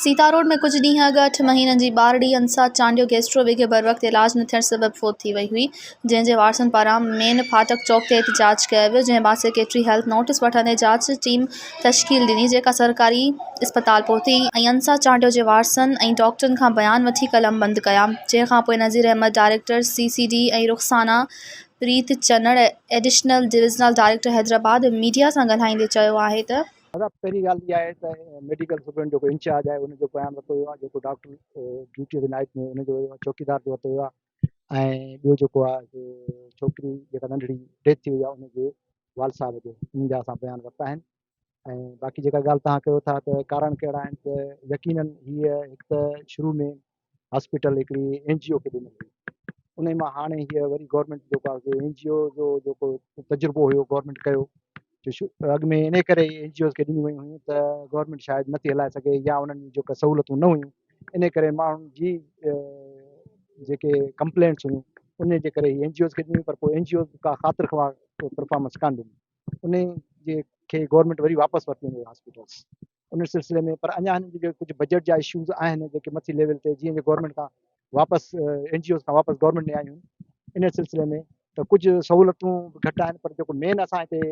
سيتاروڊ ۾ ڪجهه ڏينهن اڳ اٺ مهينن جي ٻارڙي انسا چانڊيو گيسٽرو وگهي بروقت علاج نه ٿيڻ سبب فوت ٿي وئي هئي، جنهن جي وارثن پاران مين ڦاٽڪ چوڪ تي احتجاج ڪيو ويو، جنهن بعد سيڪريٽري هيلٿ نوٽيس وٺندي جاچ ٽيم تشڪيل ڏني، جيڪا سرڪاري اسپتال پهتي ۽ انسا چانڊيو جي وارثن ۽ ڊاڪٽرن کان بيان وٺي قلمبند ڪيا، جنهن کانپوء Nazir Ahmed director C C D ۽ Rukhsana Preet Channar additional divisional director Hyderabad media سان ڳالهائيندي چيو آهي ته. دادا پهرين ڳالهه اها آهي ته ميڊيڪل سپرنٽ جيڪو انچارج آهي ان جو بيان ورتو ويو آهي جيڪو ڊاڪٽر ڊيوٽي تي نائٽ ۾ ان جو چوڪيدار جو ورتو ويو آهي ۽ ٻيو جيڪو آهي ڇوڪري جيڪا ننڍڙي ڊيٿ ٿي وئي آهي ان جي والد صاحب جو ان جا اسان بيان ورتا آهن ۽ باقي جيڪا ڳالهه تهان ڪيو ٿا ته ڪارڻ ڪهڙا آهن ته يقينن هيء هڪ ته شروع ۾ هاسپيٽل هڪڙي اين جي او کي ڏنل هئي ان مان هاڻي هيء وري گورنمينٽ جيڪو آهي اين جي او جو جيڪو تجربو هيو گورنمينٽ ڪيو جو اڳ ۾ انهي ڪري اين جي اوز کي ڏنيون ويون هيون ته گورنمينٽ شايد نٿي هلائي سگهي يا انهن جون جيڪا سهولتون نه هيون انهي ڪري ماڻهن جي جيڪي ڪمپلينٽس هيون انهي جي ڪري اين جي اوز کي ڏنيون پر پوء اين جي اوز کا خاطر خواهه پرفارمنس ڪانه ڏني انهي جي کي گورنمينٽ وري واپس ورتيون هاسپيٽلس ان سلسلي ۾ پر اڃا هنن جي ڪجهه بجيٽ جا اشوز آهن جيڪي مٿي ليول تي جيئن جو گورنمينٽ کان واپس اين جي اوز کان واپس گورنمينٽ ڏي آيون ان سلسلي ۾ ته ڪجهه سهولتون به گهٽ آهن پر جيڪو مين اسان هتي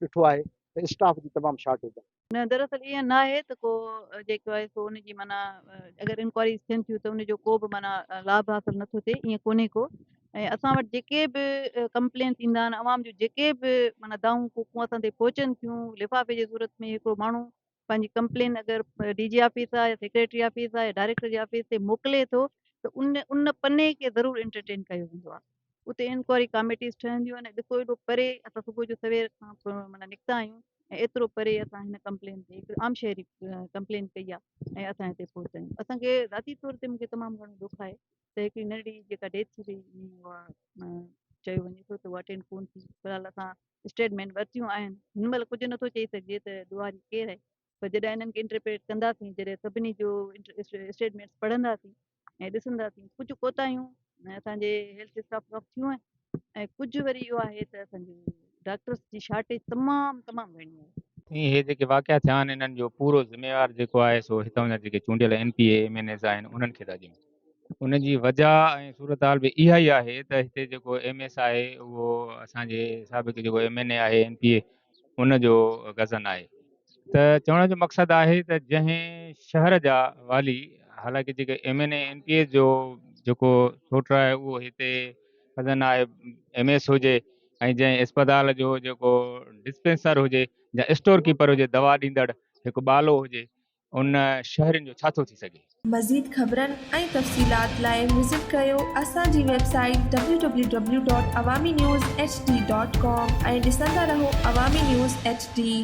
ڏٺو آهي ته اسٽاف جي تمام شارٽيج آهي. نه دراصل ائين ناهي ته ڪو جيڪو آهي سو ان جي معنيٰ اگر انڪوائريز ٿين ٿيون ته ان جو ڪو به معنيٰ لاڀ حاصل نٿو ٿئي ائين ڪونهي ڪو ۽ اسان وٽ جيڪي به ڪمپلينس ايندا آهن عوام جون جيڪي به معنيٰ دانهون ڪوڪون اسان تي پهچن ٿيون لفافي جي صورت ۾ هڪڙو ماڻهو پنهنجي ڪمپلين اگر ڊي جي آفيس آهي يا سيڪريٽري آفيس آهي يا ڊائريڪٽر جي آفيس تي موڪلي ٿو ته ان ان پني کي ضرور انٽرٽين ڪيو ويندو آهي اتي انڪوائري ڪاميٽيز ٺهنديون آهن ڏسو ايڏو پري اسان صبح جو سوير کان معنيٰ نڪتا آهيون ۽ ايترو پري اسان هن ڪمپلين تي هڪ عام شهري ڪمپلين ڪئي آهي ۽ اسان هتي پهتا آهيون اسانکي ذاتي طور تي مونکي تمام گهڻو ڏک آهي ته هڪڙي ننڍڙي جيڪا ڊيٿ ٿي وئي اها چيو وڃي ٿو ته اها اٽينڊ ڪون ٿي في الحال اسان اسٽيٽمينٽ ورتيون آهن هن مهل ڪجهه نٿو چئي سگهجي ته ڏوهاري ڪير آهي پر جڏهن انهن کي انٽرپريٽ ڪنداسين جڏهن سڀني جو اسٽيٽمينٽس پڙهنداسين ۽ ڏسنداسين ڪجهه ڪوتاهيون اسانجي هيلٿ اسٽاف کان ٿيون آهن ۽ ڪجهه وري اهو آهي ته اسانجي ڊاڪٽرس جي شارٽيج تمام تمام گهڻي آهي. سائين هي جيڪي واقعا ٿيا آهن انهن جو پورو ذميوار جيڪو آهي سو هتان جا جيڪي چونڊيل ايم پي اي ايم اين ايز آهن انهن کي ٿا ڏيون ان جي وجه ۽ صورتحال به اها ئي آهي ته هتي جيڪو ايم ايس آهي اهو اسان جي سابق جيڪو ايم اين اي آهي ايم پي اي ان جو ڪزن آهي ته چوڻ جو مقصد آهي ته جنهن شهر جا والي حالانڪه جيڪي M N A M P A جو جيڪو سوٽ آهي اهو هتي ڪزن آهي ايم ايس هجي ۽ جنهن اسپتال جو جيڪو ڊسپينسر هجي يا اسٽور ڪيپر هجي دوا ڏيندڙ هڪ ٻالو هجي ان شهرين جو ڇا ٿو ٿي سگهي؟ مزيد خبرن ۽ تفصيلات لاء وزٽ ڪريو اسان جي website W W W dot Awami news H D dot com ۽ ڏسندا رهو عوامي نيوز ايڇ ڊي.